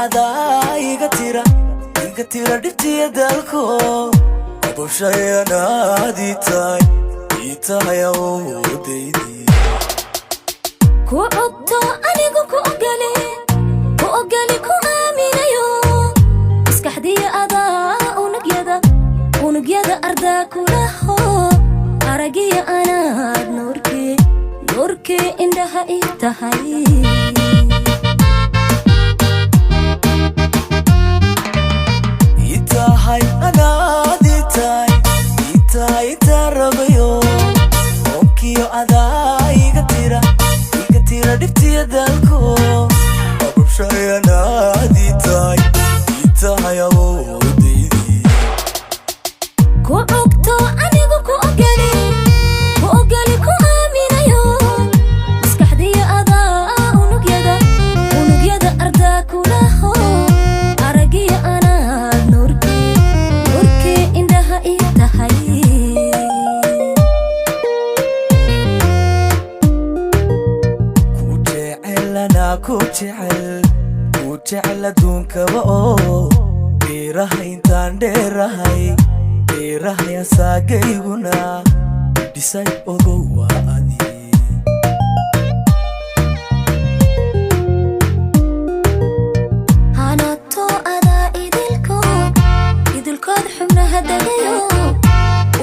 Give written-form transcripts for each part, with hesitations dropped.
Adaa iga tira, iga tira dhibtiya daalko. Ababshayanaadii tahay, ii tahay awoodaydii. Ku cogto anigu, ku ogoli, ku ogoli, ku aaminayo. Maskaxdiya adaa unugyada, unugyada ardaa kulaho. Aragiya anaad nuurkii, nuurkii indhaha ii tahay. Ii tahay anaad ii tahay, ii tahay intaan rabayo. Oonkiyo adaa iga tira, iga tira dhibtiya daalko. Ababshayanaad ii tahay, ii tahay awoodaydii. Ku cogto anigu, ku ogoli, ku ogoli, ku aaminayo. Maskaxdiya adaa unugyada, unugyada ardaa kulaho. Aragiya anaad nuurkii, nuurkii indhaha ii tahay. Ku jecel anaa ku jecel, ku jecel adduunkaba oo dheerahay intaan dheerahay, dheerahay asaagayguna dhisay, ogow waa adi. Hanato adaa idilkood, idilkood xubnaha degayo.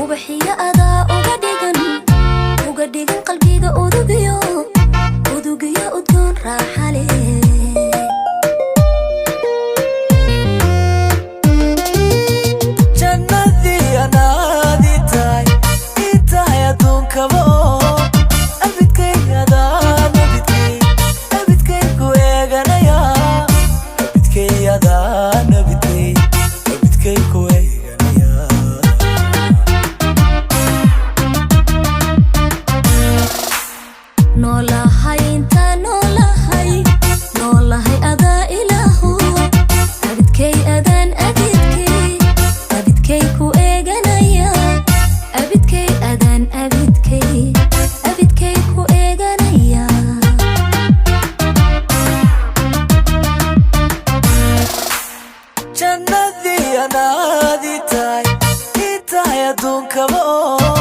Ubaxiyo adaa uga dhigan, uga dhigan qalbiga udugiyo, udugiyo udgoon raaxale. Jannadii anaad ii tahay, ii tahay adduunkaba oo abidkay adaan abidkay, abidkay ku eeganaya. Abidkay adaan abidkay, abidkay ku eeganaya. Noolahay intaa noolahay, noolahay adaa ilaahu. Abidkay adaan abidkay, abidkay ku eeganaya. Abidkay adaan abidkay, abidkay ku eeganaya. Jannadii anaad ii tahay, ii tahay adduunkaba oo